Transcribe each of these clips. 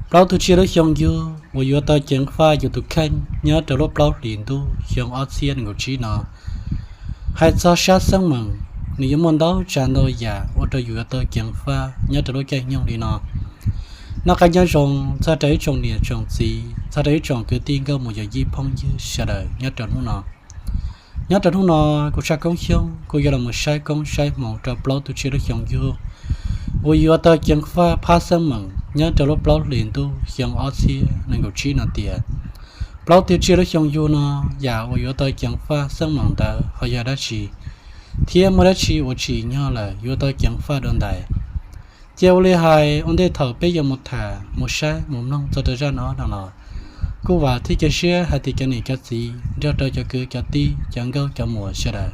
Plaub tug tsiaj lub xyoo yug uas yuav tau ceev faj yus tus kheej nyob rau lub plaub hlis ntuj xyoo ob txhiab nees nkaum tsib no. Hais txog sab xeeb meem, nws yuav muaj ntau tsav ntau yam ua rau yus yuav tau ceev faj nyob rau lub caij nyoog li no. Noj qab nyob zoo txog rau ib tsoom niam tsoom txiv, txog rau ib tsoom kwv tij nkauj muam yawm yij phooj ywg sawv daws nyob rau hnub no. Nyob rau hnub no, kuv Tshaj Koob Xyooj kuj yuav los mus saib koob saib hmoov rau plaub tug tsiaj lub xyoo yug uas yuav tau ceev faj phab xeeb meem nyob rau lub plaub hlis ntuj xyoo ob txhiab nees nkaum tsib no tias plaub tug tsiaj lub xyoo yug no, yam uas yuav tau ceev faj xeeb meem ntawd ho yog dab tsi, thiab muaj dab tsi uas tsim nyog lawm yuav tau ceev faj dua ntais. Ces ua li hais ua ntej thaum peb yuav mus tham mus saib mus mloog txog rau zaj no no los, kuj vam thiab cia siab hais tias cov niam cov txiv nrog rau cov kwv cov tij cov nkauj cov muam sawv daws,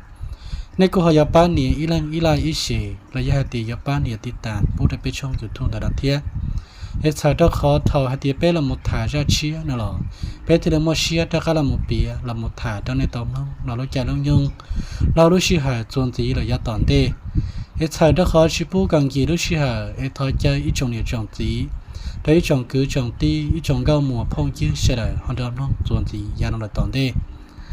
nej kuj ho yuav pab nias ib leeg ib like ib share los yog hais tias yuav pab nias tiv tas pub rau peb tshooj YouTube ntawm no thiab. Es txhawm rau qhov thaum hais tias peb los mus tham zaj tshiab no los, peb thiaj li muaj siab rov qab los mus piav los mus tham rau nej tau mloog los lub caij lub nyoog, los lub sij hawm txuas ntxiv los yav tom ntej. Es txhawm rau qhov tsis pub kom nkim lub sij hawm, es thov caw ib tsoom niam tsoom txiv, rau ib tsoom kwv tsoom tij, ib tsoom nkauj muam phooj ywg sawv daws ho nrog mloog txuas ntxiv yav no lawm tom ntej.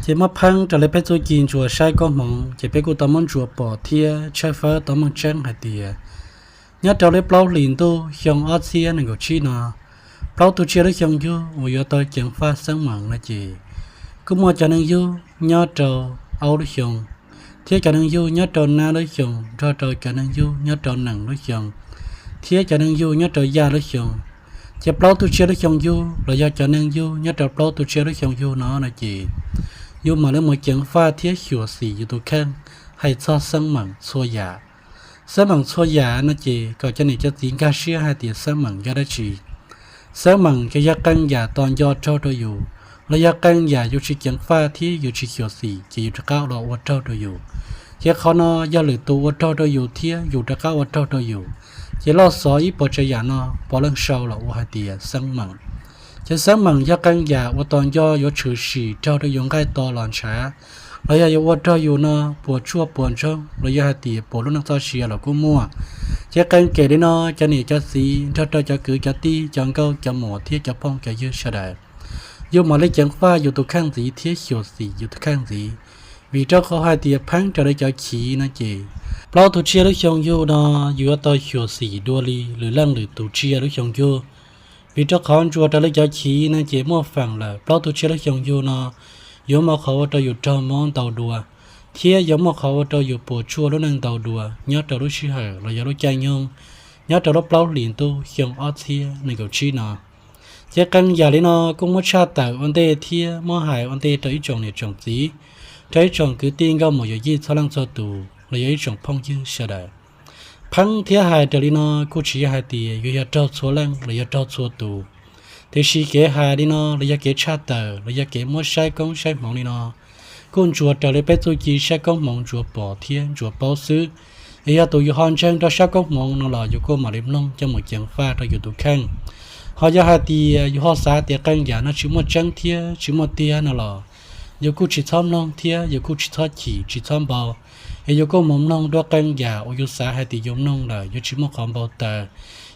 Ces muab pheeb raws li peb txuj ci ntsuas saib koob hmoov, ces peb kuj tau muab ntsuas pom thiab tshawb fawb tau meej tseeb hais tias nyob rau lub plaub hlis ntuj xyoo ob txhiab nees nkaum tsib no, plaub tug tsiaj lub xyoo yug uas yuav tau ceev faj xeeb meem no ces kuj muaj cov neeg yug nyob rau aub lub xyoo, thiab cov neeg yug nyob rau nab lub xyoo, nrog rau cov neeg yug nyob rau nees lub xyoo, thiab cov neeg yug nyob rau yaj lub xyoo. Ces plaub tug tsiaj lub xyoo yug los yog cov neeg yug nyob rau plaub tug tsiaj lub xyoo yug no no ces yus mam li mus ceev faj thiab xyuam xim yus tus kheej. Hais txog xeeb meem txhua yam, xeeb meem txhua yam no ces kom cov niam cov txiv nkag siab hais tias xeeb meem yog dab tsi. Xeeb meem ces yog qee yam tos nco raug rau yus, los yog qee yam yus tsis ceev faj thiab yus tsis xyuam xim ces yus rov qab los ua raug rau yus. Ces qhov no yog lwm tus ua raug rau yus thiab yus rov qab ua raug rau yus. Ces loj xov ib puas tsav yam no puav leej sau los ua hais tias xeeb meem. Ces xeeb meem yog qee yam uas tos nco yuav tshwm sim raug rau yus nqaij tos los ntshav, los yog yuav ua raug yus no puas tsuaj puas ntsoog los yog hais tias puas lub neej txoj sia los kuj muaj. Ces qee kem li no, cov niam cov txiv nrog rau cov kwv cov tij cov nkauj cov muam thiab cov phooj cov ywg sawv daws, yus mam li ceev faj yus tus kheej ntxiv thiab xyuam xim yus tus kheej ntxiv. Vim rau qhov hais tias pheeb raws li cov chiv no ces plaub tug tsiaj lub xyoo yug no yuav tau xyuam xim dua li lwm leej lwm tus tsiaj lub xyoo yug. Vim rau qhov ntsuas raws li cov chiv no ces muaj feem lawm plaub tug tsiaj lub xyoo yug no yuav muaj qhov ua rau yus raug mob ntau dua, thiab yuav muaj qhov ua rau yus puas tsuaj lub neej ntau dua nyob rau lub sij hawm los yog lub caij nyoog nyob rau lub plaub hlis ntuj xyoo ob txhiab nees nkaum tsib no. Ces qee yam li no kuj muab tshaj tawm ua ntej thiab muab hais ua ntej rau ib tsoom niam tsoom txiv, rau ib tsoom kwv tij nkauj muam yawm yij txhua leej txhua tus los yog ib tsoom phooj ywg sawv daws. Pheeb thiab hais raws li no kuj tsis yog hais tias yuav yog raug txhua leej los yog raug txhua tus, tiam sis kev hais li no los yog kev tshaj tawm los yog kev muab saib koob saib hmoov li no kuj ntsuas raws li peb txuj ci saib koob hmoov ntsuas pom thiab ntsuas paub xwb. Es yog tus yus ho ntseeg rau sab koob hmoov no los yus kuj mam li mloog coj mus ceev faj rau yus tus kheej. Ho yog hais tias yus ho xav tias qee yam no tsis muaj tseeb thiab tsis muaj tiag no los yus kuj tsis txhob mloog thiab yus kuj tsis txhob chim tsis txhob npau. Es yus kuj mus mloog dua qee yam uas yus xav hais tias yus mloog lawm yuav tsis muaj qhov npau taws,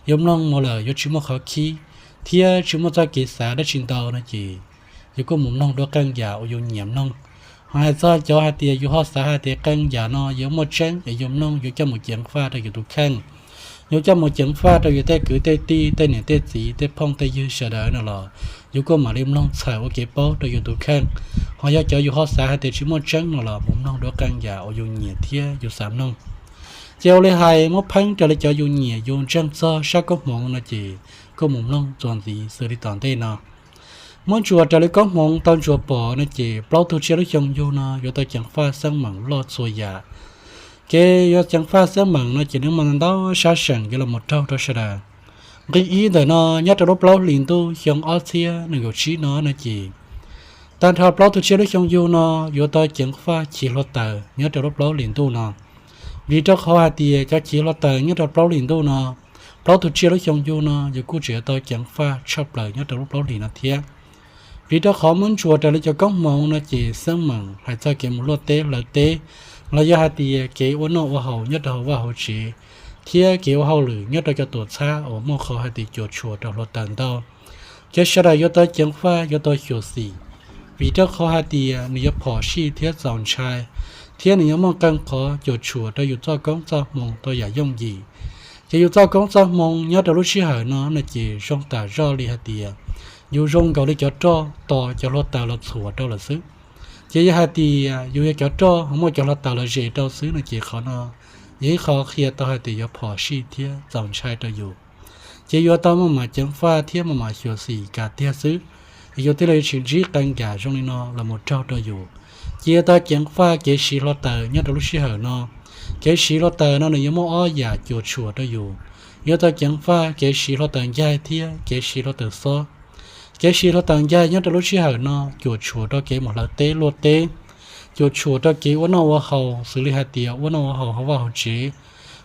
yus mloog mus lawm yuav tsis muaj qhov khib, thiab tsis muaj txoj kev xav dab tsi ntau no ces yus kuj mus mloog dua qee yam uas yus nyiam mloog. Ho hais txog cov hais tias yus ho xav hais tias qee yam no yuav muaj tseeb es yus mloog yuav coj mus ceev faj rau yus tus kheej, yuav coj mus ceev faj rau yus tej kwv tej tij tej niam tej txiv tej phooj tej ywg sawv daws no los yus kuj mam li mloog txhawm ua kev paub rau yus tus kheej. Ho yog cov yus ho xav hais tias tsis muaj tseeb no los mus mloog dua qee yam uas yus nyiam thiab yus xav mloog. Ces ua li hais muab pheeb raws li cov yus nyiam yus ntseeg txog sab koob hmoov no ces kuj mus mloog txuas ntxiv xws li tom ntej no. Muab ntsuas raws li koob hmoov tau ntsuas pom no ces plaub tug tsiaj lub xyoo yug no yuav tau ceev faj xeeb meem loj txhua yam. Kev yuav ceev faj xeeb meem no ces nws muaj ntau sab seem yuav los mus raug rau sawv daws. Nqi ib ntawm no, nyob rau lub plaub hlis ntuj xyoo ob txhiab nees nkaum tsib no no ces tag nrho plaub tug tsiaj lub xyoo yug no yuav tau ceev faj chiv hluav taws nyob rau lub plaub hlis ntuj no. Vim rau qhov hais tias cov chiv hluav taws nyob rau plaub hlis ntuj no, plaub tug tsiaj lub xyoo yug no yus kuj tseem yuav tau ceev faj tshaj plaws nyob rau lub plaub hlis no thiab. Vim rau qhov muab ntsuas raws li cov koob hmoov no ces xeeb meem hais txog kev mus luaj teb hlawv teb, los yog hais tias kev ua noj ua haus nyob rau hauv vaj hauv tsev, thiab kev ua hauj lwm nyob rau cov tuam txhab uas muaj qhov hais tias cuam tshuam rau hluav taws ntau. Ces sawv daws yuav tau ceev faj, yuav tau xyuam xim, vim rau qhov hais tias nws yuav phom sij thiab txaus ntshai, thiab nws yuav muaj qee qhov cuam tshuam rau yus txoj koob txoj hmoo tau yam yooj yim. Ces yus txoj koob txoj hmoo nyob rau lub sij hawm no no ces zoo tam zoj li hais tias yus zoo nkaus li cov roj tos cov hluav taws los txhuam rau lawm xwb. Ces yog hais tias yus yog cov roj ho muaj cov hluav taws los zes rau xwb no ces qhov no yog ib qho qhia tau hais tias yuav phom sij thiab txaus ntshai rau yus. Ces yuav tau maj mam ceev faj thiab maj mam xyuam xim kam tiag xwb, yus thiaj li tsis ntsib qee yam zoo li no los mus raug rau yus. Ces yuav tau ceev faj kev siv hluav taws nyob rau lub sij hawm no. Kev siv hluav taws no nws yuav muaj ob yam cuam tshuam rau yus. Yuav tau ceev faj kev siv hluav taws ncaig thiab kev siv hluav taws xob. Kev siv hluav taws ncaig nyob rau lub sij hawm no cuam tshuam rau kev mus hlawv teb luaj teb, cuam tshuam rau kev ua noj ua haus, xws li hais tias ua noj ua haus hauv vaj hauv tsev,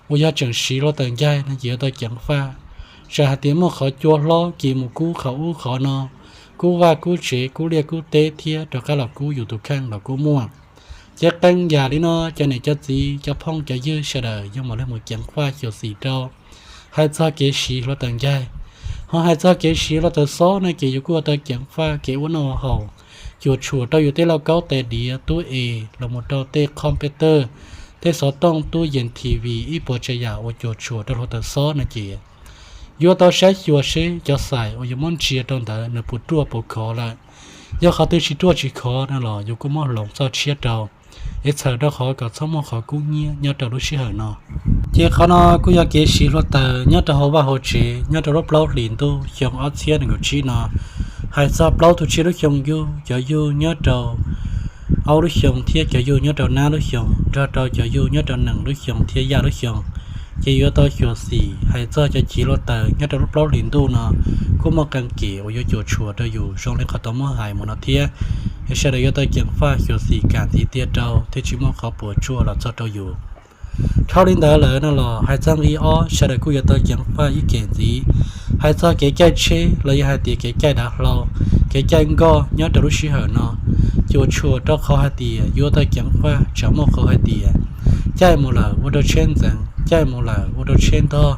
uas yog tseem siv hluav taws ncaig no ces yuav tau ceev faj, tsam hais tias muaj qhov cua hlob kis mus kub qhov ub qhov no, kub vaj kub tsev, kub liaj kub teb thiab rov qab los kub yus tus kheej los kuj muaj. Ces qee yam li no cov niam cov txiv cov phooj cov ywg sawv daws yuav mam li mus ceev faj xyuam xim rau. Hais txog kev siv hluav taws ncaig, ho hais txog kev siv hluav taws xob no ces yus kuj ua tau ceev faj kev ua noj ua haus, cuam tshuam rau yus tej lauj kaub tais diav tub es los mus rau tej computer, tej xov tooj, tub yees, T V, ib puas tsav yam uas cuam tshuam rau hluav taws xob no ces yuav tau saib xyuas seb cov xais uas yuav muab ntsia rau ntawd nws puas ruaj puas khov lawm. Yog qhov twg tsis ruaj tsis khov no los yus kuj muab hloov txoj tshiab rau, es txhawm rau qhov kom txhob muaj qhov kub hnyiab nyob rau lub sij hawm no. Ces qhov no kuj yog kev siv hluav taws nyob rau hauv vaj hauv tsev nyob rau lub plaub hlis ntuj xyoo ob txhiab nees nkaum tsib no. Hais txog plaub tug tsiaj lub xyoo yug, cov yug nyob rau aub lub xyoo thiab cov yug nyob rau nab lub xyoo nrog rau cov yug nyob rau nees lub xyoo thiab yaj lub xyoo, ces yuav tau xyuam xim. Hais txog cov chiv hluav taws nyob rau lub plaub hlis ntuj no kuj muaj qee kev uas yuav cuam tshuam rau yus zoo li qhov tau muab hais mus no thiab. Es sawv daws yuav tau ceev faj xyuam xim kam ntxiv tiag rau thiaj tsis muaj qhov puas tsuaj los txog rau yus. Dhau li ntawd lawm no los hais txog nqi ob sawv daws kuj yuav tau ceev faj ib kev ntxiv. Hais txog kev caij tsheb los yog hais tias kev caij dav hlau, kev caij nkoj nyob rau lub sij hawm no, cuam tshuam rau qhov hais tias yuav tau ceev faj tsam muaj qhov hais tias caij mus lawm ua rau tsheb ntxeev, caij mus lawm ua rau tsheb ntog,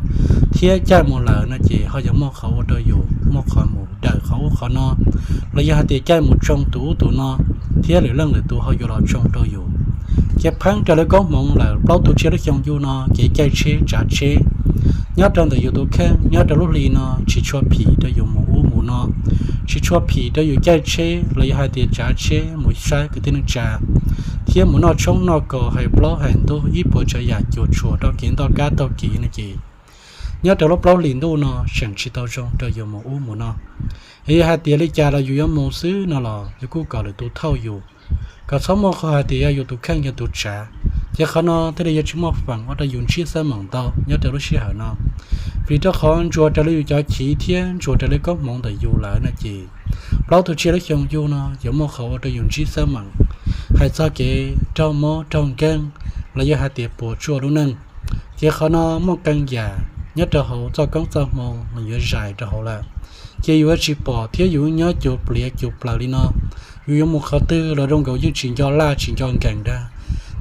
thiab caij mus lawm no ces ho yuav muaj qhov ua rau yus muaj qhov mus dawm qhov ub qhov no, los yog hais tias caij mus tsoo tus ub tus no, thiab lwm leej lwm tus ho yuav los tsoo rau yus. Ces pheeb raws li koob hmoov lawm plaub tug tsiaj lub xyoo yug no kev caij tsheb tsav tsheb nyob rau ntawm yus tus kheej nyob rau lub hli no tsis tshua phim rau yus mus ub mus no, tsis tshua phim rau yus caij tsheb los yog hais tias tsav tsheb mus saib kwv tij neej tsa, thiab mus noj tshoob noj kos hais plaub hais ntug ib puas tsav yam cuam tshuam rau kev ntoj kab taug kev no ces nyob rau lub plaub hlis ntuj no tseem tsis tau zoo rau yus mus ub mus no. Es yog hais tias li cas los yus yuav mus xwb no los yus kuj kom lwm tus thauj yus, kom txhob muaj qhov hais tias yog yus tus kheej yog tus tsav. Ces qhov no thiaj li yuav tsis muaj feem ua rau yus ntsib xab meem ntau nyob rau lub sij hawm no. Vim rau qhov ntsuas raws li yus cov chiv thiab ntsuas raws li koob hmoov ntawm yus lawm no ces plaub tug tsiaj lub xyoo yug no yuav muaj qhov ua rau yus ntsib xab meem hais txog kev raug mob raug nkeeg los yog hais tias puas tsuaj lub neej. Ces qhov no muaj qee yam nyob rau hauv txoj koob txoj hmoo nws yuav zais rau hauv lawm, ces yus yuav tsis pom thiab yus nyob cuag pliav cuag plaws li no. Yus yuav mus qhov twg los zoo nkaus yeej tsis nco laj tsis nco nkees ntag,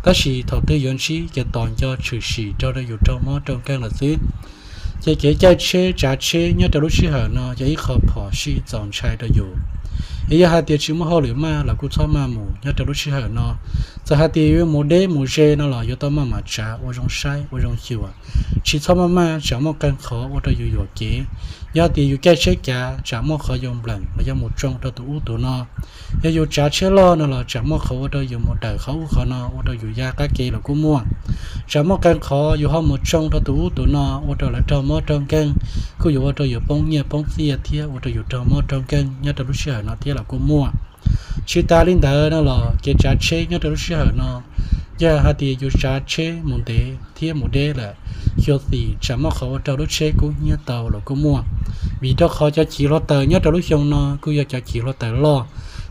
tab sis thaum twg yuav ntsib ces tos nco tshwm sim raug rau yus raug mob raug nkeeg lawm xwb. Ces kev caij tsheb tsav tsheb nyob rau lub sij hawm no yog ib qho phom sij txaus ntshai rau yus. Es yog hais tias tsis muaj hauj lwm maj los kuj txhob maj mus nyob rau lub sij hawm no. Txawm hais tias yuav mus deb mus ze no los yuav tau maj mam tsav ua zoo saib ua zoo xyuas, tsis txhob maj maj tsam muaj qee qhov ua rau yus yuam kev. Yog hais tias yus caij tsheb cav tsam muaj qhov yuav npleem los yog mus tsoo rau tus ub tus no. Yog yus tsav tsheb loj no los tsam muaj qhov ua rau yus mus dawm qhov ub qhov no ua rau yus ya qab ke los kuj muaj. Tsam muaj qee qhov yus ho mus tsoo rau tus ub tus no ua rau lawv raug mob raug nkeeg, kuj yuav ua rau yus poob nyiaj poob txiaj thiab ua rau yus raug mob raug nkeeg nyob rau lub sij hawm no thiab los kuj muaj. Tsis tas li ntawd no los kev tsav tsheb nyob rau lub sij hawm no, yog hais tias yus tsav tsheb mus ntev thiab mus deb lawm, xyuam xim tsam muaj qhov ua rau lub tsheb kub hnyiab tau los kuj muaj. Vim rau qhov cov chiv hluav taws nyob rau lub xyoo no kuj yog cov chiv hluav taws loj,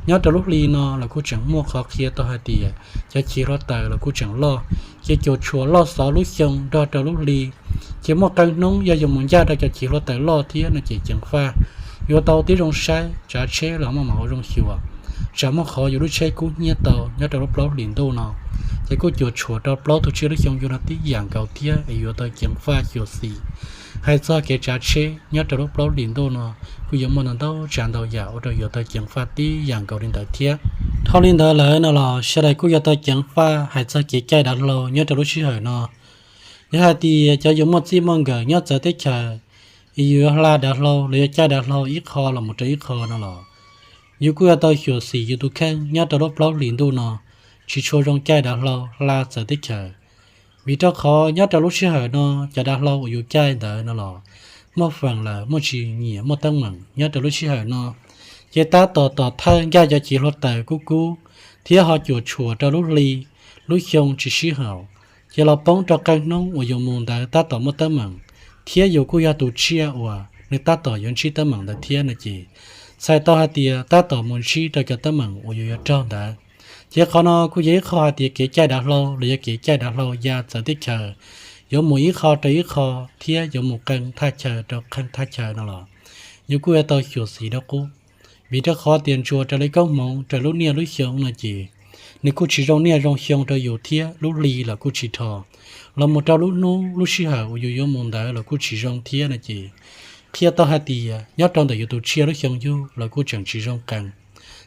nyob rau lub hli no los kuj tseem muaj qhov qhia tau hais tias cov chiv hluav taws los kuj tseem loj, ces cuam tshuam loj xov lub xyoo nrog rau lub hli. Ces muaj qee hnub yog yus mus ncaj rau cov chiv hluav taws loj thiab no ces ceev faj, yuav tau tib zoo saib tsav tsheb los maj mam ua zoo xyuas, tsam muaj qhov yus lub tsheb kub hnyiab tau nyob rau lub plaub hlis ntuj no. ces kuj cuam tshuam rau plaub tug tsiaj lub xyoo yug no tib yam nkaus thiab es yuav tau ceev faj xyuam xim. Hais txog kev tsav tsheb nyob rau lub plaub hlis ntuj no kuj yuav muaj ntau ntau tsav ntau yam ua rau yuav tau ceev faj tib yam nkaus li ntawd thiab. Dhau li ntawd lawm no los sawv daws kuj yuav tau ceev faj hais txog kev caij dav hlau nyob rau lub sij hawm no. Yog hais tias cov yus muaj txij muaj nkawm nyob txawv teb chaws, es yus yuav hla dav hlau los yog caij dav hlau ib qho los mus rau ib qho no los, yus kuj yuav tau xyuam xim yus tus kheej nyob rau lub plaub hlis ntuj no, tsis tshua zoo caij dav hlau hla txawv teb chaws. Vim rau qhov nyob rau lub sij hawm no cov dav hlau uas yus caij ntawd no los muaj feem lawm muaj tsis nyiam muaj teeb meem nyob rau lub sij hawm no, ces tab tom tom thawj ncaj cov civ hluav taws kub kub thiab ho cuam tshuam rau lub hli, lub xyoo tsis sib haum, ces los poob rau qee hnub uas yus mus ntawd tab tom muaj teeb meem, thiab yus kuj yog tus tsiaj uas nws tab tom yuav ntsib teeb meem ntawd thiab no ces, txhais tau hais tias tab tom mus ntsib rau cov teeb meem uas yus yuav raug ntawd. Ces qhov no kuj yog ib qho hais tias kev caij dav hlau los yog kev caij dav hlau ya txawv teb chaws, yuav mus ib qho rau ib qho thiab yuav mus qee thaj chaw rau qee thaj chaw no los, yus kuj yuav tau xyuam xim dua qub. Vim rau qhov tias ntsuas raws li koob hmoov raws lub niaj lub xyoo no ces, nws kuj tsis zoo niaj zoo xyoo rau yus thiab lub hli los kuj tsis dhos, los mus rau lub hnub lub sij hawm uas yus yuav mus ntawd los kuj tsis zoo thiab no ces, qhia tau hais tias nyob rau ntawm yus tus tsiaj lub xyoo yug los kuj tseem tsis zoo qees.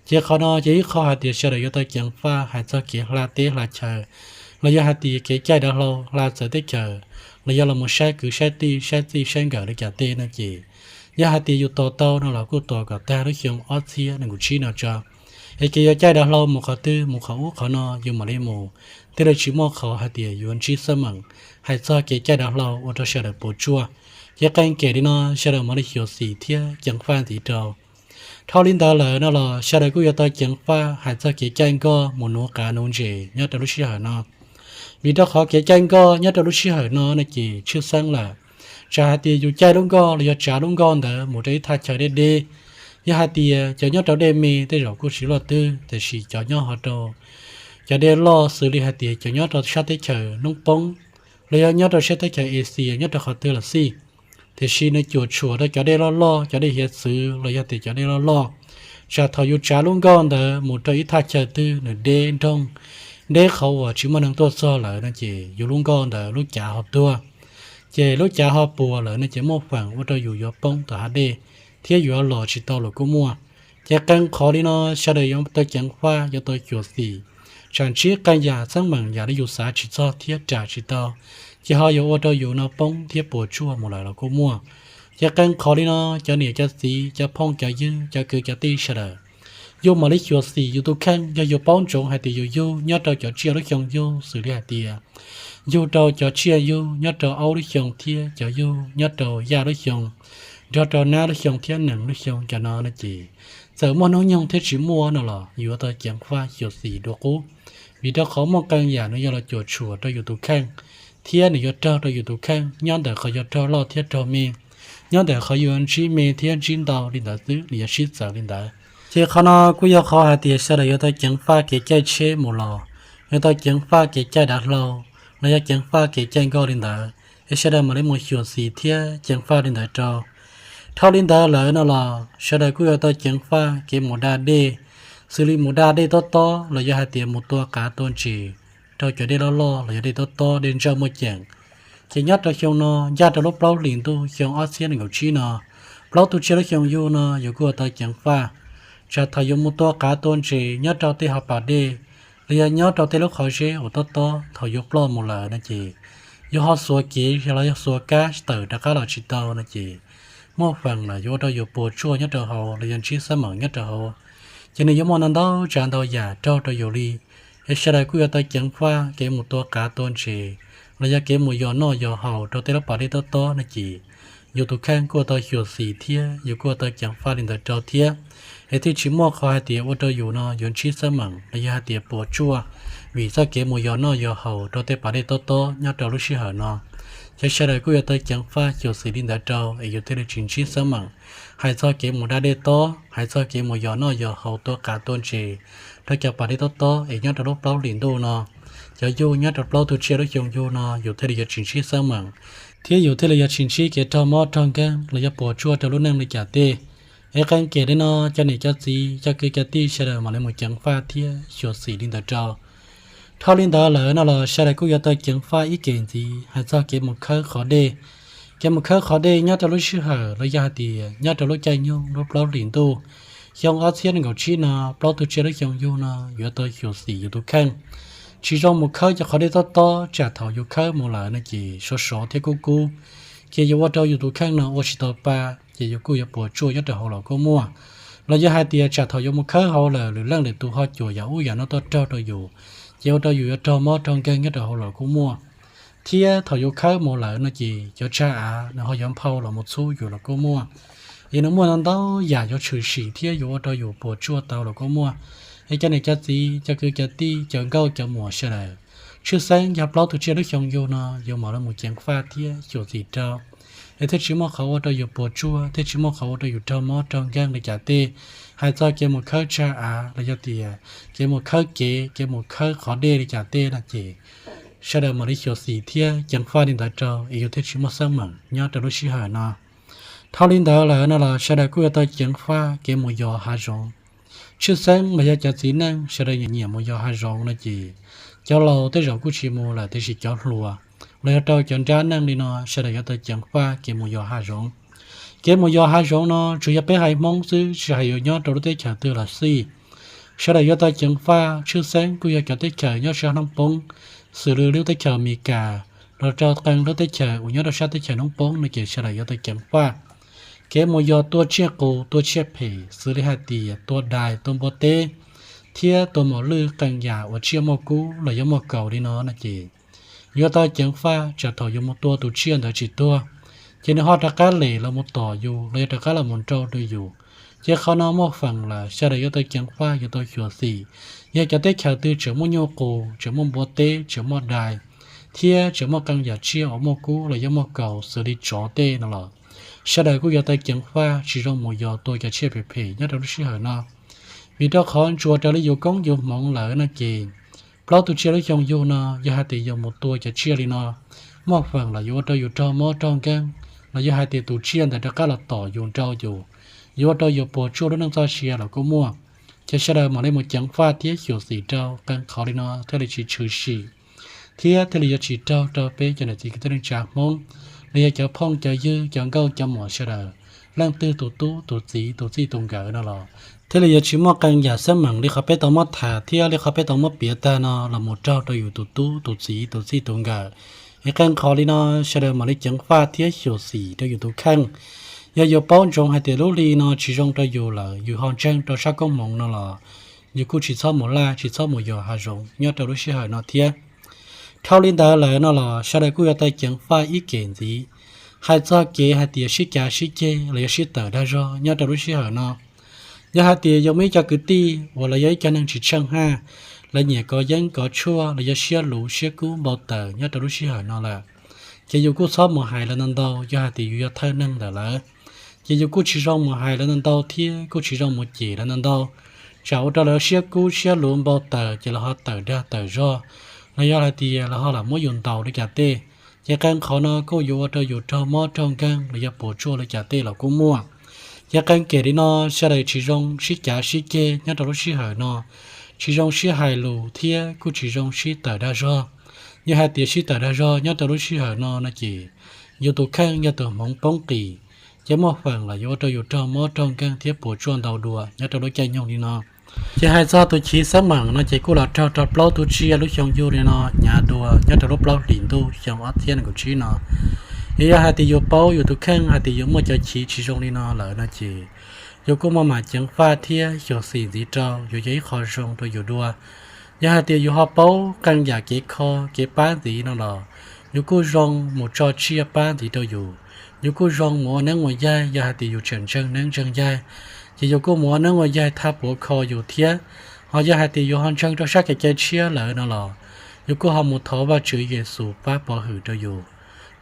Ces qhov no ces ib qho hais tias sawv daws yuav tau ceev faj hais txog kev hla teb hla chaw, los yog hais tias kev caij dav hlau hla txawv teb chaws, los yog los mus saib kwv saib tij saib txij saib nkawm li cas tej no ces, yog hais tias yus tos tau no los kuj tos kom tag lub xyoo ob txhiab nees nkaum tsib no tso, es kev yuav caij dav hlau mus qhov twg mus qhov ub qhov no yus mam li mus, thiaj li tsis muaj qhov hais tias yuav ntsib xab meem hais txog kev caij dav hlau ua rau sawv daws puas tsuaj. Ces qee kem li no sawv daws mam li xyuam xim thiab ceev faj ntxiv rau. Dhau li ntawd lawm no los sawv daws kuj yuav tau ceev faj hais txog kev caij nkoj mus nuv qav nuv ntses nyob rau lub sij hawm no. Vim rau qhov kev caij nkoj nyob rau lub sij hawm no no ces tshwj xeeb lawm, tsam hais tias yus caij lub nkoj los yog tsav lub nkoj ntawd mus rau ib thaj chaw deb deb, yog hais tias cov nyob rau dej me tej zaum kuj tsis luaj twg, tiam sis cov nyob ho rau cov dej loj xws li hais tias cov nyob rau sab teb chaws noob poob, los yog nyob rau sab teb chaws Asia nyob rau qhov twg los xij, tiam sis nws cuam tshuam rau cov dej loj loj cov dej hiav txwv los yog tias cov dej loj loj, tsam thaum yus tsav lub nkoj ntawd mus rau ib thaj chaw twg nws deb nroog, deb qhov uas tsis muaj neeg tuaj txog lawm no ces yus lub nkoj ntawd lub cav ho tuag, ces lub cav ho puas lawm no ces muaj feem ua rau yus yuav poob tom hav dej thiab yuav los tsis tau los kuj muaj. Ces qee qhov li no sawv daws yuav tau ceev faj yuav tau xyuam xim, tsam ntsib qee yam xab meem yam li yus xav tsis txog thiab ras tsis tau, ces ho yuav ua rau yus no poob thiab puas tsuaj mus lawm los kuj muaj. Ces qee qhov li no cov niam cov txiv cov phooj cov ywg cov kwv cov tij sawv daws, yus mam li xyuam xim yus tus kheej. Yog yus paub ntsoov hais tias yus yug nyob rau cov tsiaj lub xyoo yug xws li hais tias yug rau cov tsiaj yug nyob rau aub lub xyoo thiab cov yug nyob rau yaj lub xyoo, nrog rau nab lub xyoo thiab nees lub xyoo cov no no ces, txawm muaj hnub nyoog thiab tsis muaj no los yuav tau ceev faj xyuam xim dua qub. Vim rau qhov muaj qee yam nws yog los cuam tshuam rau yus tus kheej, thiab nws yuav raug rau yus tus kheej nyob ntawm qhov yuav raug loj thiab raug me, nyob ntawm qhov yuav ntsib me thiab ntsib ntau li ntawd xwb nws yuav sib txawv li ntawd. Ces qhov no kuj yog qhov hais tias sawv daws yuav tau ceev faj kev caij tsheb mus los, yuav tau ceev faj kev caij dav hlau, los yog ceev faj kev caij nkoj li ntawd, es sawv daws mam li mus xyuam xim thiab ceev faj li ntawd rau. Dhau li ntawd lawm no los sawv daws kuj yuav tau ceev faj kev mus da dej, xws li mus da dej tob tob los yog hais tias mus tua qav tua ntses rau cov dej loj loj los yog dej tob tob dej ntsawj muaj ceem. Ces nyob rau xyoo no ncaj rau lub plaub hlis ntuj xyoo ob txhiab nees nkaum tsib no, plaub tug tsiaj lub xyoo yug no yus kuj yuav tau ceev faj, tsam thaum yus mus tua qav tua ntses nyob rau tej hauv pas dej, los yog nyob rau tej lub qhov zeb uas tob tob thaum yuav ploj mus lawm no ces, yus ho xuas kev los yog xuas kab tawm rov qab los tsis tau no ces, muaj feem lawm yuav ua rau yus puas tsuaj nyob rau hauv los yog ntsib xab meem nyob rau hauv. Ces nws yuav muaj ntau ntau tsav ntau yam raug rau yus li. Es sawv daws kuj yuav tau ceev faj kev mus tua qav tua ntses, los yog kev mus yos noj yos haus rau tej lub pas dej tob tob no ces, yus tus kheej kuj yuav tau xyuam xim thiab yus kuj yuav tau ceev faj li ntawd rau thiab. Es thiaj tsis muaj qhov hais tias ua rau yus no yuav ntsib xab meem los yog hais tias puas tsuaj, vim txoj kev mus yos noj yos haus rau tej pas dej tob tob nyob rau lub sij hawm no. Ces sawv daws kuj yuav tau ceev faj xyuam xim li ntawd rau es yus thiaj li tsis ntsib xab meem. Hais txog kev mus da dej tob, hais txog kev mus yos noj yos haus tua qav tua ntses rau cov pas dej tob tob es nyob rau lub plaub hlis ntuj no, cov yug nyob rau plaub tug tsiaj lub xyoo yug no yus thiaj li yuav tsis ntsib xab meem, thiab yus thiaj li yuav tsis ntsib kev raug mob raug nkeeg los yog puas tsuaj rau lub neej li cas tej. Es qee kem li no, cov niam cov txiv cov kwv cov tij sawv daws mam li mus ceev faj thiab xyuam xim li ntawd rau. Dhau li ntawd lawm no los sawv daws kuj yuav tau ceev faj ib kev ntxiv hais txog kev mus khawb qhov dej. Kev mus khawb qhov dej nyob rau lub sij hawm los yog hais tias nyob rau lub caij nyoog lub plaub hlis ntuj xyoo ob txhiab nees nkaum tsib no, plaub tug tsiaj lub xyoo yug no yuav tau xyuam xim yus tus kheej, tsis zoo mus khawb cov qhov dej tob tob tsam thaum yus khawb mus lawm no ces sov sov thiab kub kub, ces yuav ua rau yus tus kheej no ua tsis tau pa, ces yus kuj yuav puas tsuaj nyob rau hauv los kuj muaj. Los yog hais tias tsam thaum yuav mus khawb hauv lawm lwm leej lwm tus ho cuam yam ub yam no tuaj raug rau yus, ces ua rau yus yuav raug mob raug nkeeg nyob rau hauv los kuj muaj. Thiab thaum yuav khawb mus lawm no ces cov tsag av nws ho yuav nphau los mus txhub yus los kuj muaj. Es nws muaj ntau ntau yam yuav tshwm sim thiab yuav ua rau yus puas tsuaj tau los kuj muaj. Es cov niam cov txiv, cov kwv cov tij, cov nkauj cov muam sawv daws, tshwj xeeb yog plaub tug tsiaj lub xyoo yug no yuav mam li mus ceev faj thiab xyuam xim rau, es thiaj tsis muaj qhov ua rau yus puas tsuaj, thiaj tsis muaj qhov ua rau yus raug mob raug nkeeg li cas tej. Hais txog kev mus khawb tsag av los yog tias kev mus khawb kev, kev mus khawb qhov dej li cas tej no ces sawv daws mam li xyuam xim thiab ceev faj li ntawd rau es yus thiaj tsis muaj xab meem nyob rau lub sij hawm no. Dhau li ntawd lawm no los sawv daws kuj yuav tau ceev faj kev mus yos hav zoov. Tshwj xeeb los yog cov txiv neej sawv daws nyiam nyiam mus yos hav zoov no ces cov laus tej zaum kuj tsis mus lawm tiam sis cov hluas los yog rau cov nrab neej li no sawv daws yuav tau ceev faj kev mus yos hav zoov. Kev mus yos hav zoov no tsuas yog peb haiv Hmoob xwb, tsis hais yuav nyob rau lub teb chaws twg los xij, sawv daws yuav tau ceev faj. Tshwj xeeb kuj yog cov teb chaws nyob sab hnub poob, xws li lub teb chaws Amelikas los rau qee lub teb chaws uas nyob rau sab teb chaws hnub poob no ces sawv daws yuav tau ceev faj. Kev mus yos tua tsiaj qus tua tsiaj phem xws li hais tias tua dais tua npua teb thiab tua mos lwj qee yam uas tsiaj muaj kub los yog muaj kaus li no no ces yuav tau ceev faj tsam thaum yuav mus tua tus tsiaj ntawd tsis tuag, ces nws ho rov qab lem los mus tom yus los yog rov qab los mus nrau rau yus. Ces qhov no muaj feem lawm sawv daws yuav tau ceev faj yuav tau xyuam xim. Yog cov teb chaws twg tseem muaj nyuj qus, tseem muaj npua teb, tseem muaj dais, thiab tseem muaj qee yam tsiaj uas muaj kub los yog muaj kaus xws li tsov tej no los sawv daws kuj yuav tau ceev faj tsis zoo mus yos tua cov tsiaj phem phem nyob rau lub sij hawm no. Vim rau qhov ntsuas raws li yus koob yus hmoov lawm no ces plaub tug tsiaj lub xyoo yug no yog hais tias yuav mus tua cov tsiaj li no, muaj feem los yuav ua rau yus raug mob raug nkeeg, los yog hais tias tus tsiaj ntawd rov qab los tom yus nrau yus, yuav ua rau yus puas tsuaj lub neej txoj sia los kuj muaj. Ces sawv daws mam li mus ceev faj thiab xyuam xim rau qee qhov li no thiaj li tsis tshwm sim thiab thiaj li yuav tsis raug rau peb cov niam txiv kwv tij neej tsa Hmoob los yog cov phooj cov ywg cov nkauj cov muam sawv daws, leej twg tus tub tus txiv tus txij tus nkawm no los thiaj li yuav tsis muaj qee yam xab meem li qhov peb tau muab tham thiab li qhov peb tau muab piav tag no los mus raug rau yus tus tub tus txiv tus txij tus nkawm. Es qee qhov li no sawv daws mam li ceev faj thiab xyuam xim rau yus tus kheej. Yog yus paub ntsoov hais tias lub hli no tsis zoo rau yus lawm, yus ho ntseeg rau sab koob hmoov no los yus kuj tsis txhob mus laj tsis txhob mus yos hav zoov nyob rau lub sij hawm no thiab. Dhau li ntawd lawm no los sawv daws kuj yuav tau ceev faj ib kev ntxiv. Hais txog kev hais tias sib cav sib ceg los yog sib tawm dag zog nyob rau lub sij hawm no, yog hais tias yus muaj ib co kwv tij uas los yog ib co neeg tsis tsheej haj, lawv nyiam kov yeeb kov tshuaj los yog siab luv siab kub npau taws nyob rau lub sij hawm no lawm, ces yus kuj txhob mus hais lawv ntau ntau. Yog hais tias yus yog thawj neeg ntawm lawv, ces yus kuj tsis zoo mus hais lawv ntau ntau thiab kuj tsis zoo mus cem lawv ntau ntau, tsam ua rau lawv siab kub siab luv npau taws ces lawv ho tawm dag tawm zog, los yog hais tias lawv ho lam muab yus ntaus li cas tej. Ces qee qhov no kuj yuav ua rau yus raug mob raug nkeeg los yog puas tsuaj li cas tej los kuj muaj. Ces qee kev li no sawv daws tsis zoo sib cav sib ceg nyob rau lub sij hawm no, tsis zoo sib hais lus thiab kuj tsis zoo sib tawm dag zog. Yog hais tias sib tawm dag zog nyob rau lub sij hawm no no ces yus tus kheej yog tus hmoov poob qis, ces muaj feem los yuav ua rau yus raug mob raug nkeeg thiab puas tsuaj ntau dua nyob rau lub caij nyoog li no. Ces hais txog tus chiv xab meem no ces kuj los raug rau plaub tug tsiaj lub xyoo yug li no hnyav dua nyob rau lub plaub hlis ntuj xyoo ob txhiab nees nkaum tsib no. Yog, yog hais tias yus paub yus tus kheej hais tias yus muaj cov chiv tsis zoo li no lawm no ces yus kuj muaj mam ceev faj thiab xyuam xim ntxiv rau, yuav yog ib qho zoo rau yus dua. Yog hais tias yus ho paub qee yam kev kho kev pab ntxiv no los yus kuj zoo mus tso tsiaj pab ntxiv rau yus. Yus kuj zoo mus ua neeb ua yaig, yog hais tias yus tseem ntseeg neeb ntseeg yaig, ces yus kuj mus ua neeb ua yaig thaj puav kho yus thiab. Ho yog hais tias yus ho ntseeg rau sab kev cai tshiab lawm no los yus kuj ho mus thov Vajtswv Yexus pab pov hwm rau yus.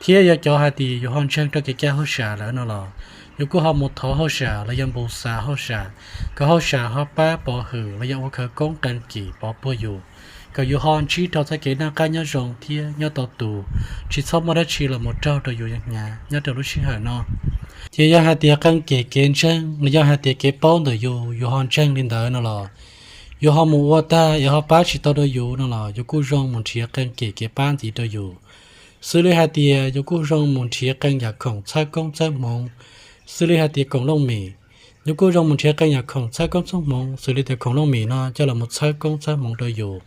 Thiab yog cov hais tias yus ho ntseeg rau kev cai hauj sam lawm no los yus kuj ho mus thov hauj sam los yog npus xav hauj sam, kom hauj sam ho pab pov hwm los yog ua khawv koob qee kim pov puag yus, kom yus ho ntsib rau txoj kev noj qab nyob zoo thiab nyob tau tus, tsis txhob muaj dab tsi los mus raug rau yus hnyav nyob rau lub sij hawm no. Ces yog hais tias qee kev kev ntseeg los yog hais tias kev paub ntawm yus, yus ho ntseeg li ntawd no los Yus ho mus ua tag yus ho pab tsis tau rau yus no los yus kuj zoo mus nrhiav qee kem kev pab ntxiv rau yus. Xws li hais tias yus kuj zoo mus nrhiav qee yam khoom txhawb koob txhawb hmoov, xws li hais tias khoom looj mem. Yus kuj zoo mus nrhiav qee yam khoom txhawb koob txhawb hmoov xws li tias khoom looj mem no coj los mus txhawb koob txhawb hmoov rau yus.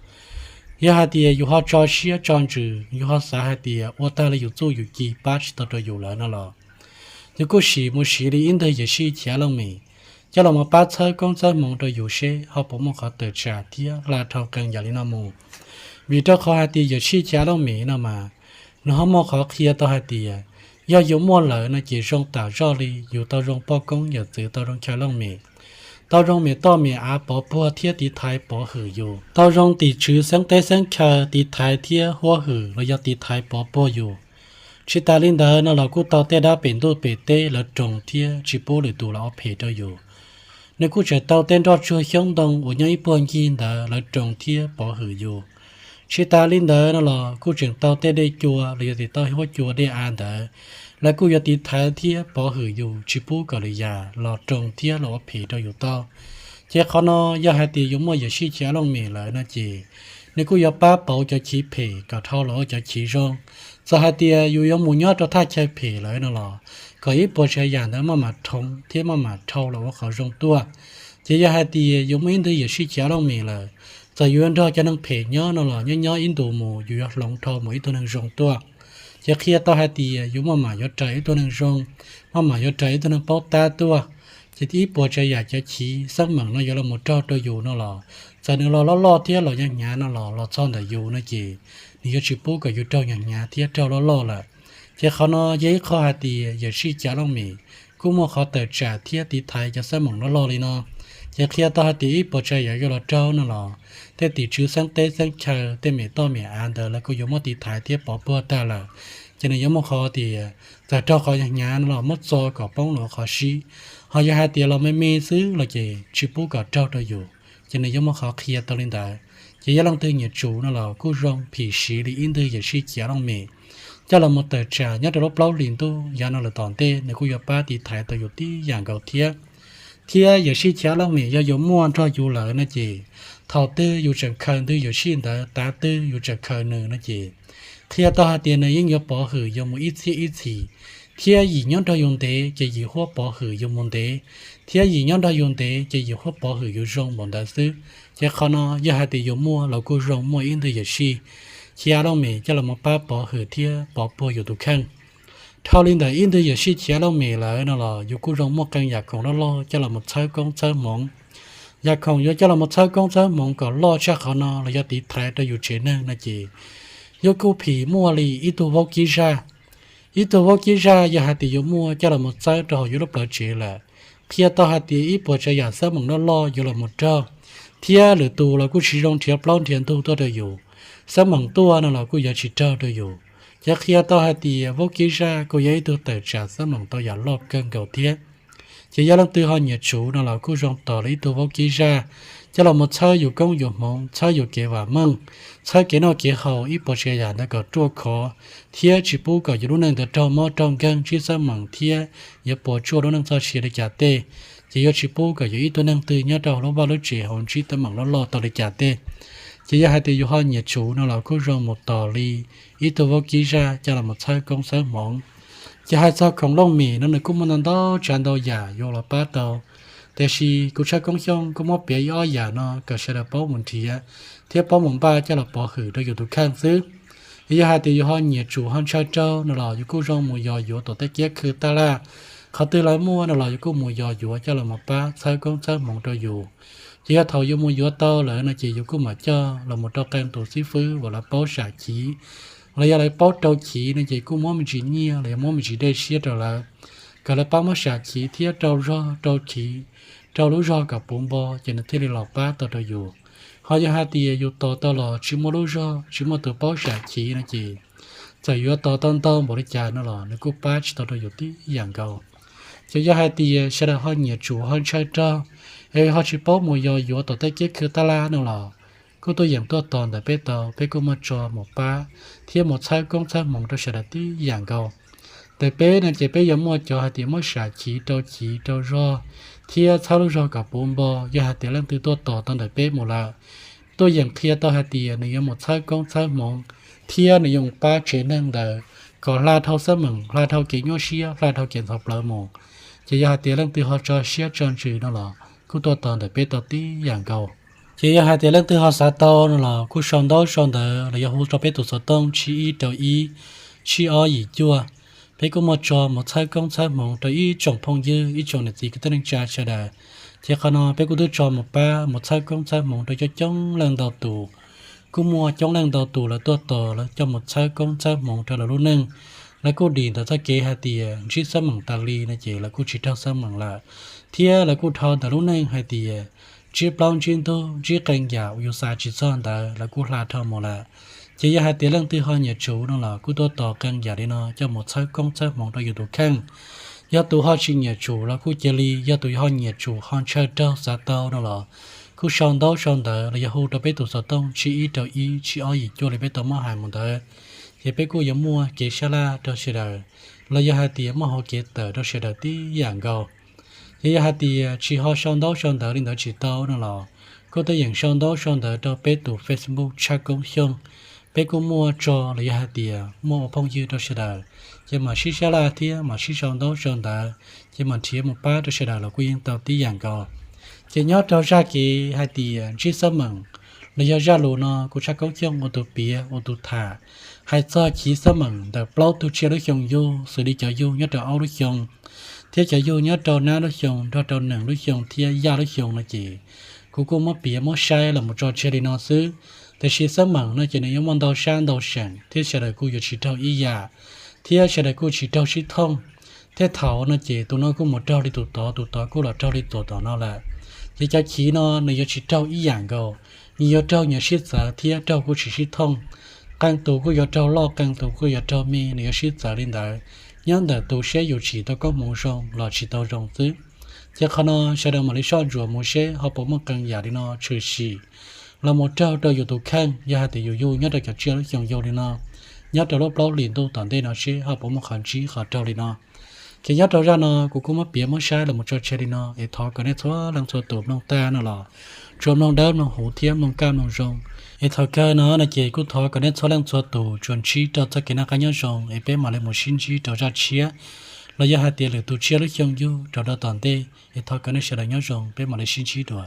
Yog hais tias yus ho tso siab tso ntsws, yus ho xav hais tias ua tag li yus txuj yus ci pab tsis tau rau yus lawm no los, yus kuj sim mus siv li ib ntwg yawm sij chav looj mem coj los mus pab txhawb koob txhawb hmoov rau yus seb ho puas muaj qhov tawm tsam thiab hla dhau qee yam li no mus. Vim rau qhov hais tias yawm sij chav looj mem no mas, nws ho muaj qhov qhia tau hais tias, yog yus muaj lawm no ces zoo tam zoj li yus tau zoo poj koob yawm txwv, tau zoo chaw looj mem, tau zoo mem toj mem av pov puag thiab tiv thaiv pov hwm yus, tau zoo tim tswv xeeb teb xeeb chaw tiv thaiv thiab huab hwm los yog tiv thaiv pov puag yus. Tsis tas li ntawd no los kuj tau tej dab pem ntuj pem teb lawv roos thiab tsis pub lwm tus los ua phem rau yus. Nws kuj tseem tau tej nroj tsuag xyoob ntoo uas nyob ib puag ncig ntawd lawv roos thiab pov hwm yus. Tsis tas li ntawd no los kuj tseem tau tej dej cua los yog tias tau huab cua dej av ntawd, lawv kuj yuav tiv thaiv thiab pov hwm yus tsis pub kom lwm yam los roos thiab los ua phem rau yus tau. Ces qhov no yog hais tias yus muaj yawm sij chav looj mem lawm no ces, nws kuj yuav pab pauv cov chiv phem kom dhau los ua cov chiv zoo. Txawm hais tias yus yuav mus nyob rau thaj chaw phem lawm no los, kom ib puas tsav yam ntawd maj mam rhoov thiab maj mam dhau los ua qhov zoo tuaj. Ces yog hais tias yus muaj ib ntwg yawm sij chav looj mem lawm, txawm yus yuav nrog cov neeg phem nyob no los nyob nyob ib ntus mus yus yuav hloov dhau mus ib tug neeg zoo tuaj. Ces qhia tau hais tias yus maj mam yuav raws ib tug neeg zoo, maj mam yuav raws ib tug neeg paub tab tuaj. Ces ib puas tsav yam cov chiv xab meem no yuav los mus raug rau yus no los, txawm nws los loj loj thiab los nyag hnyav no los los txog ntawm yus no ces, nws yuav tsis pub kom yus raug nyag hnyav thiab raug loj loj lawm. Ces qhov no yog ib qho hais tias yawm sij chav looj mem kuj muaj qhov tawm tsam thiab tiv thaiv cov xab meem loj loj li no. Ces qhia tau hais tias ib puas tsav yam yuav los raug no los, tej tim tswv xeeb teb xeeb chaw tej mem toj mem av ntawd lawv kuj yuav muab tiv thaiv thiab pov puag tag lawm. Ces nws yuav muaj qhov tias txawm raug qhov nyag hnyav no los muab txo kom poob los ua qhov sib. Ho yog hais tias los me me xwb los ces tsis pub kom raug rau yus. Ces nws yuav muaj qhov qhia tau li ntawd. Ces yog leej twg nyiam tsum no los kuj zoo phim siv li ib ntwg yawm sij chav looj mem coj los mus tawm tsam nyob rau lub plaub hlis ntuj yav no lawm tom ntej, nws kuj yuav pab tiv thaiv tau yus tib yam nkaus thiab. Thiab yawm sij chav looj mem yog yus muaj nrog yus lawm no ces, thaum twg yus tseem khaws ntwg yawm sij ntawd, tav twg yus tseem khaws nws no ces, qhia tau hais tias nws yeej yuav pov hwm yus mus ib txhiab ib txhis. Thiab yim nyob nrog yus ntev ces yim huab pov hwm yus mus ntev, thiab yim nyob nrog yus ntev ces yim huab pov hwm yus zoo npaum ntawd xwb. Ces qhov no yog hais tias yus muaj los kuj zoo muaj ib ntwg yawm sij chav looj mem coj los mus pab pov hwm thiab pov puag yus tus kheej. Dhau li ntawm ib ntwg yawm sij chav looj mem lawm no los yus kuj zoo muaj qee yam khoom loj loj coj los mus txhawb koob txhawb hmoov. Yam khoom yuav coj los mus txhawb koob txhawb hmoov kom loj tshaj qhov no los yog tiv thaiv rau yus tsev neeg no ces, yus kuj phim muaj li ib tug vaub kib zaj. Ib tug vaub kib zaj yog hais tias yus muaj coj los mus txawb rau hauv yus lub plawv tsev lawm, qhia tau hais tias ib puas tsav yam xab meem loj loj yuav los mus raug, thiab lwm tus los kuj tsis zoo nrhiav plaub nrhiav ntug tuaj rau yus. Xab meem tuaj no los kuj yuav tsis raug rau yus. Ces qhia tau hais tias vaub kib zaj kuj yog ib tug tawm tsam xab meem tau yam loj kawg nkaus thiab. Ces yog leej twg ho nyiam tsum no los kuj zoo tos li ib tug vaub kib zaj coj los mus txhawb yus koob yus hmoov, txhawb yus kev vam meej, txhawb kev noj kev haus ib puas tsav yam ntawd kom ruaj khov, thiab tsis pub kom yus lub neej ntawd raug mob raug nkeeg ntsib xab meem thiab yuav puas tsuaj lub neej txoj sia li cas tej. Ces yuav tsis pub kom yus ib tug neeg twg nyob rau hauv lub vaj lub tsev hauv ntsib teeb meem loj loj tau li cas tej. Ces yog hais tias yus ho nyiam tsum no los kuj zoo mus tos li ib tug vaub kib zaj coj los mus txhawb koob txhawb hmoov. Ces hais txog khoom looj mem no nws kuj muaj ntau ntau tsav ntau yam yuav los pab tau, tiam sis kuv Tshaj Koob Xyooj kuj muab piav ib ob yam no kom sawv daws paub mus nrhiav thiab paub mus npaj coj los pov hwm rau yus tus kheej xwb. Yog hais tias yus ho nyiam tsum ho ntshaw raug no los yus kuj zoo mus yos yuav tom tej kiab khw taj laj, qhov twg lawv muaj no los yus kuj mus yos yuav coj los mus pab txhawb koob txhawb hmoov rau yus. Ces yog thaum yus mus yuav tau lawm no ces yus kuj mam coj los mus rau qee tus xib fwb uas lawv paub sam chiv los yog lawv paub rau chiv no ces kuj muab me ntsis nyiaj los yog muab me ntsis dej siab rau lawv, kom lawv pab muab sam chiv thiab rau zog rau chiv, rau lub zog kom puv npo ces nws thiaj li los pab tau rau yus. Ho yog hais tias yus tos tau los tsis muaj lub zog tsis muaj tus paub sam chiv no ces, txawm yuav tos tau ntau npaum li cas no los nws kuj pab tsis tau rau yus tib yam nkaus. Ces yog hais tias sawv daws ho nyiam tsum ho ntshaw raug, es ho tsis paub mus yos yuav tom tej kiab khw taj laj no los, kuj tuaj yeem tuaj tos ntawm peb tau, peb kuj muaj tso mus pab thiab mus txhawb koob txhawb hmoov rau sawv daws tib yam nkaus. Ntawm peb no ces peb yuav muaj cov hais tias muab sam chiv rau chiv rau zog thiab txhawb lub zog kom puv npo. Yog hais tias leej twg tuaj tos tau ntawm peb mus lawm, tuaj yeem qhia tau hais tias nws yuav mus txhawb koob txhawb hmoov thiab nws yuav mus pab tsev neeg ntawd kom hla dhau xab meem, hla dhau kev nyuaj siab, hla dhau kev ntxhov plawv mus, ces yog hais tias leej twg ho tso siab tso ntsws no los kuj tuaj tos ntawm peb tau tib yam nkaus. Ces yog hais tias leej twg ho xav tau no los kuj sau ntaub sau ntawv los yog hu rau peb tus xov tooj tsib ib rau ib tsib ob yim cuaj. Peb kuj muaj tso mus txhawb koob txhawb hmoov rau ib tsoom phooj ywg, ib tsoom niam txiv kwv tij neej tsa sawv daws. Ces qhov no peb kuj twb tso mus pab mus txhawb koob txhawb hmoov rau coob coob leej ntau tus. Kuj muaj coob leej ntau tus lawv tuaj tos lawv coj mus txhawb koob txhawb hmoov rau lawv lub neej. Lawv kuj dim ntawm txoj kev hais tias ntsib xab meem tas li no ces lawv kuj tsis raug xab meem lawm, thiab lawv kuj dhau ntawm lub neej hais tias ntsib plaub ntsib ntug, ntsib qee yam uas yus xav tsis txog ntawd lawv kuj hla dhau mus lawm. Ces yog hais tias leej twg ho nyiam tsum no los kuj tuaj tos qee yam li no coj mus txhawb koob txhawb hmoov rau yus tus kheej. Yog tus ho tsis nyiam tsum los kuj cia li, yog tus ho nyiam tsum ho ntshaw raug xav tau no los kuj sau ntaub sau ntawv los yog hu rau peb tus xov tooj tsib ib rau ib tsib ob yim cuaj li peb tau muab hais mus ntawd. Ces peb kuj yuav muaj kev sab laj rau sawv daws, los yog hais tias muaj hauv kev tawm rau sawv daws tib yam nkaus. Ces yog hais tias tsis ho sau ntaub sau ntawv li ntawd tsis tau no los kuj tuaj yeem sau ntaub sau ntawv rau peb tus Facebook Tshaj Koob Xyooj. Peb kuj muaj tso los yog hais tias muaj ua phooj ywg rau sawv daws, ces mam sib sab laj thiab mam sib sau ntaub sau ntawv, ces mam nrhiav mus pab rau sawv daws los kuj yeej tau tib yam nkaus. Ces nyob rau zaj kev hais tias ntsib xab meem los yog zaj lus no kuv Tshaj Koob Xyooj ua tus piav ua tus tham, hais txog chiv xab meem ntawm plaub tug tsiaj lub xyoo yug xws li cov yug nyob rau aub lub xyoo, thiab cov yug nyob rau nab lub xyoo nrog rau nees lub xyoo thiab yaj lub xyoo no ces kuv kuj muab piav muab saib los mus tso tseg li no xwb. Tiam sis xab meem no ces nws yuav muaj ntau sab ntau seem thiab sawv daws kuj yuav tsis raug ib yam, thiab sawv daws kuj tsis raug sib thooj. Thiab thaum no ces tus no kuj mus raug li tus tod, tus tod kuj los raug li tus tom no lawm. Ces cov chiv no nws yuav tsis raug ib yam nkaus, nws yuav raug nyias sib txawv thiab raug kuj tsis sib thooj. Qee tus kuj yuav raug loj, qee tus kuj yuav raug me, nws yuav sib txawv li ntawd, nyob ntawm tus seb yus tsim tau koob hmoov zoo los tsis tau zoo xwb. Ces qhov no sawv daws mam li soj ntsuam mus seb ho puas muaj qee yam li no tshwm sim los mus raug rau yus tus kheej yog hais tias yus yug nyob rau cov tsiaj lub xyoo yug li no, nyob rau lub plaub hlis ntuj tom ntej no seb ho puas muaj qhov ntsib qhov raug li no. Ces nyob rau zaj no kuv kuj muab piav muab saib los mus tso tseg li no es thov kom nej txhua leej txhua tus mloog tag no los tsuas mloog dawb mloog huv thiab mloog kaj mloog zoo. Es thaum kawg no no ces kuj thov kom nej txhua leej txhua tus tsuas ntsib rau txoj kev noj qab nyob zoo es peb mam li mus sib ntsib rau zaj tshiab los yog hais tias lwm tus tsiaj lub xyoo yug rau rau tom ntej. Es thov kom nej sawv daws nyob zoo, peb mam li sib ntsib dua.